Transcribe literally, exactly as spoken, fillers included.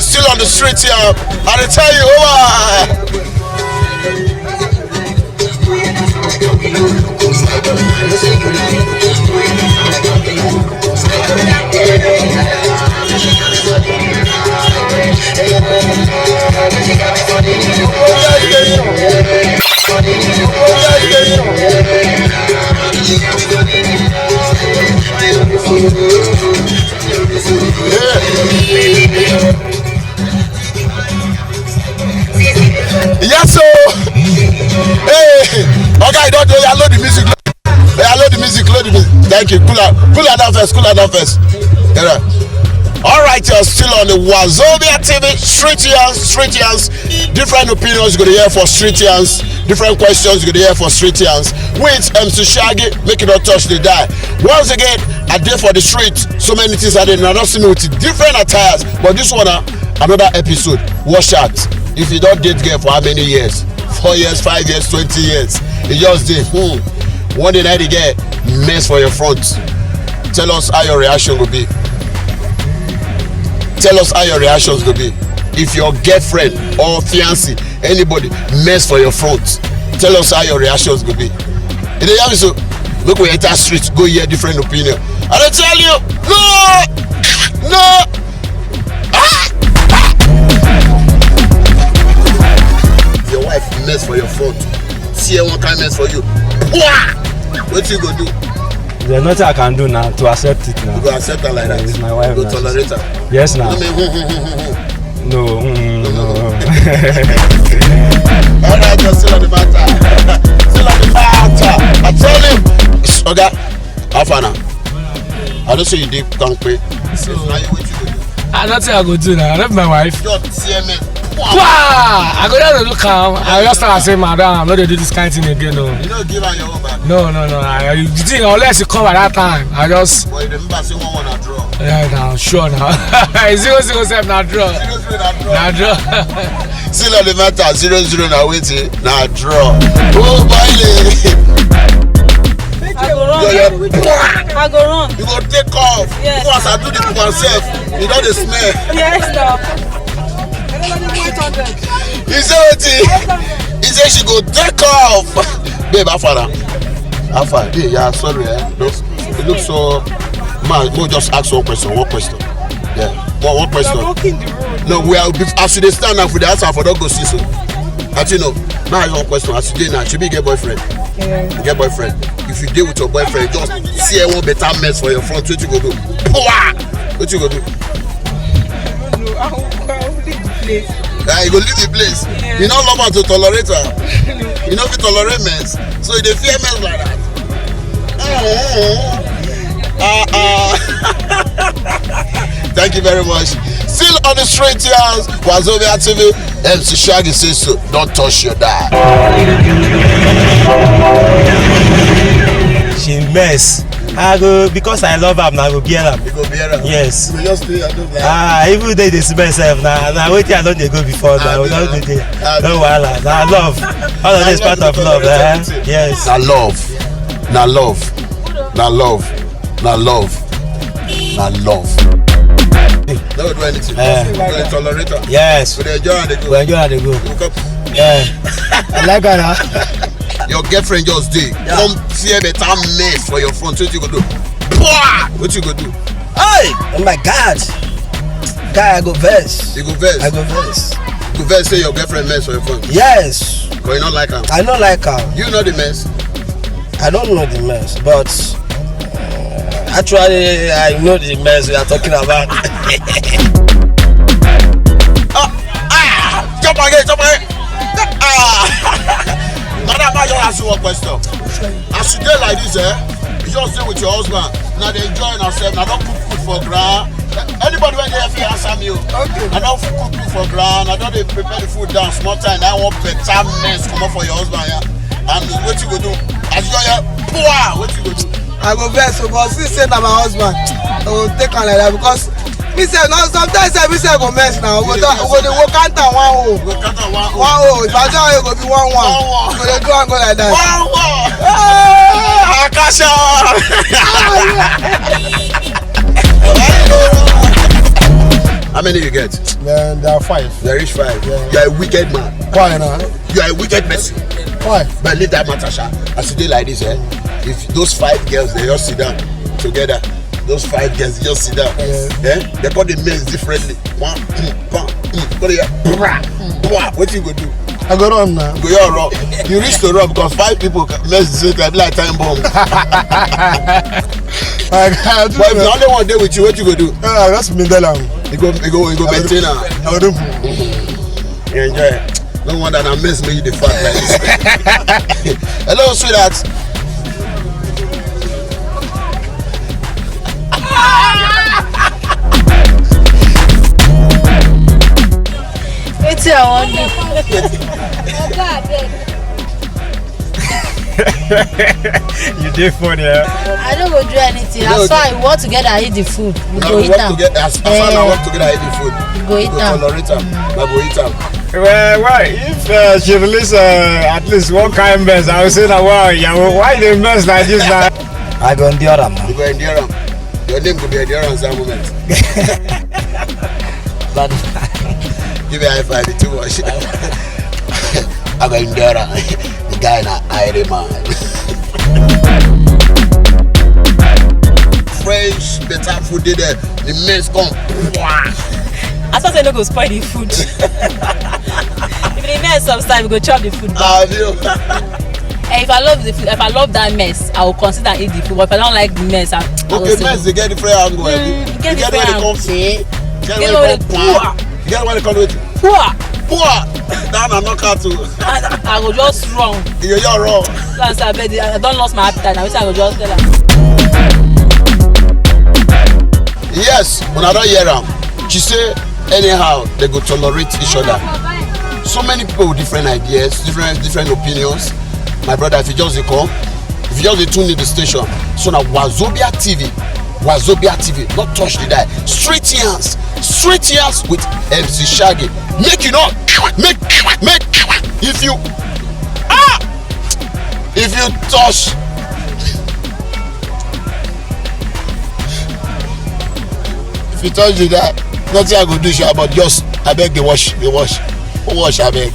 Still on the street here. I dey tell you, oh, ah. Yes, so, hey, okay, don't do ya, load the music. Yeah, load the music, load the music. Thank you. Cool out, cool out that first, cool out that first. Yeah. All right, you're still on the Wazobia T V. Street Yarns, Street Yarns. Different opinions you're gonna hear for Street Yarns. Different questions you're gonna hear for Street Yarns. With M C Shaggy, make it not touch the die. Once again, I did for the street. So many things I did. I don't see me with different attires, but this one, uh, another episode. Watch out. If you don't date girl for how many years? Four years, five years, twenty years. You just did. Hmm. One day night again, mess for your front. Tell us how your reaction will be. Tell us how your reactions will be. If your girlfriend or fiancé, anybody, mess for your front, tell us how your reactions will be. You dey hear me so? Make we enter street, go hear different opinion. I dey tell you, no, no. Ah! Your wife mess for your front. See her one kind mess for you. Pwah! Wetin you go do? There's nothing I can do now to accept it now. You go accept her like that? It's my wife. You go tolerate her? Yes, now. No, mm, no. All right, you're still on the matter. Still on the matter. I tell you. Oga, how far now? I don't say you did can't pay. So, now you wait you go do. Ah, nothing I go do now. I left my wife. Your C M S. Wow! I go there to look am. I just start say, "Madam, no dey do this kind thing again, no." You don't give her your own back. No, no, no. I, the thing, unless you come at that time, I just. But you remember say one one na draw. Yeah, now sure now. Zero zero seven na draw. Zero zero na draw. Na draw. Still on the matter, zero zero na wetin? Na draw. Oh, boy. I go run. Yo, yo. I go run. You go take off. Yes. Once I do the one self, you know the smell. Yes, no. He say wetin? He say she go take off. Babe, how far now? How far? Babe, yeah, sorry, eh? No, it looks so. Man, go just ask one question, one question. Yeah, one, one question. You're blocking the road. No, we are, as you dey stand now for the answer for don go see so. As you know, now I have one question. As you dey now, should be get boyfriend? Yeah. You get boyfriend. If you dey with your boyfriend, just see her one better mess for your front. What you go do? Pwah! What you go do? No, I will, I will leave the place. Ah, you go leave the place. Yeah. You no love her to tolerate her. You no fit tolerate mess. So you dey fear mess like that. Ah, ah. Thank you very much. Still on the street, yes. Wazobia T V, M C Shaggy says so. Don't touch your dad. She mess. I go, because I love am, I go bear am. You go bear am? Yes. You go just stay at home like. Ah, even though they smell self, na, na wetin I don dey go before, na, we don dey there. No wahala. Na love. All of this part of love, eh? Yes. Na love. Na love. Na love. Na love. Na love. No go do anything. Eh. We dey tolerate am. Yes. We dey enjoy am dey go. We enjoy am dey go. We go. Yeah. I like her now. Your girlfriend just dey. Yeah. Come fear better mess for your front. What you go do? Pwah! What you go do? Hey! Oh my God! Guy, I go vex. You go vex? I go vex. You go vex say your girlfriend mess for your front? Yes. But you no like am? I no like am. You know the mess? I don't know the mess, but, uh, actually, I know the mess we are talking about. Ah, ah, jump again, jump again. Ah. Madam, I just ask you one question. As you dey like this, eh? You just dey with your husband. Now they enjoy yourself. Now don't cook food for ground. Anybody when they fit answer me, oh. Okay. I don't cook food for ground. I don't dey prepare the food down. Small time. I want better mess come up for your husband, yeah. And what you go do? As you go here, poor. What you go do? I go vex, oh, but since say na my husband, I go take am like that because me sef, now sometimes sef, me sef go mess now. We go dey, we go dey work out am one oh. We go count am one oh. One oh. If I tell you, e go be one one. One one. We go dey do am go like that. One one. Hey! Akasha. How many you get? Then there are five. There is five. Yeah. You are a wicked man. Why now? You are a wicked person. Why? But leave that matter, sha. As you dey like this, eh? If those five girls, they just sit down together. Those five girls just sit down. Yes. Eh? They call the males differently. One, mm, bam, mm, go there, bra, bra. What you go do? I go run now. Go your run. You reach to run because five people ca- mess the same time like time bomb. I can't do But if the that. only one dey with you, what you go do? Ah, that's Mindela. You go, you go, you go maintain am. I will do. You enjoy. No wonder na mess make you dey fat like this. Hello, sweetheart. Wetin I wan do? You dey funny, eh? I no go do anything. As far as we work together, eat the food. We Now go we eat work am. together. As, as far as I Eh. work together, I eat the food. We go eat Go am. tolerate am. I go eat am. Well, why? If uh, she release uh, at least one kind mess, I will say that, wow, yeah, why they mess like this? Now? I go endure am now. You go endure am. Your name go be endurance that moment. But Give me a high five, it's too much. I go endure am. The guy na Iron Man. Fresh, better food dey there. The mess come. Wah! As far as I no go spoil the food. If the mess sometimes we go chop the food. Ah, no. And if I love the food, if I love that mess, I will consider eat the food. But if I don't like the mess, I, I will Okay, say mess dey get different angle. Eh? Mm, get You get different where they come angle. see. Get Get where where they they come poor. Get where they come with poor. Poor. Down and knock out too. I, I go just wrong. You you're wrong. So I say, I bet I don't lost my appetite. Now I go just tell her. Yes, when I don't hear am, she say anyhow they go tolerate each other. So many people with different ideas, different different opinions. My brother, if you just dey come, if you just dey tune in the station, so na Wazobia T V, Wazobia T V, not touch the die. Straight hands, straight hands with M C Shaggy. Make you not make make if you ah if you touch if you touch the die, nothing I go do sha, but just abeg dey wash, dey wash, wash abeg.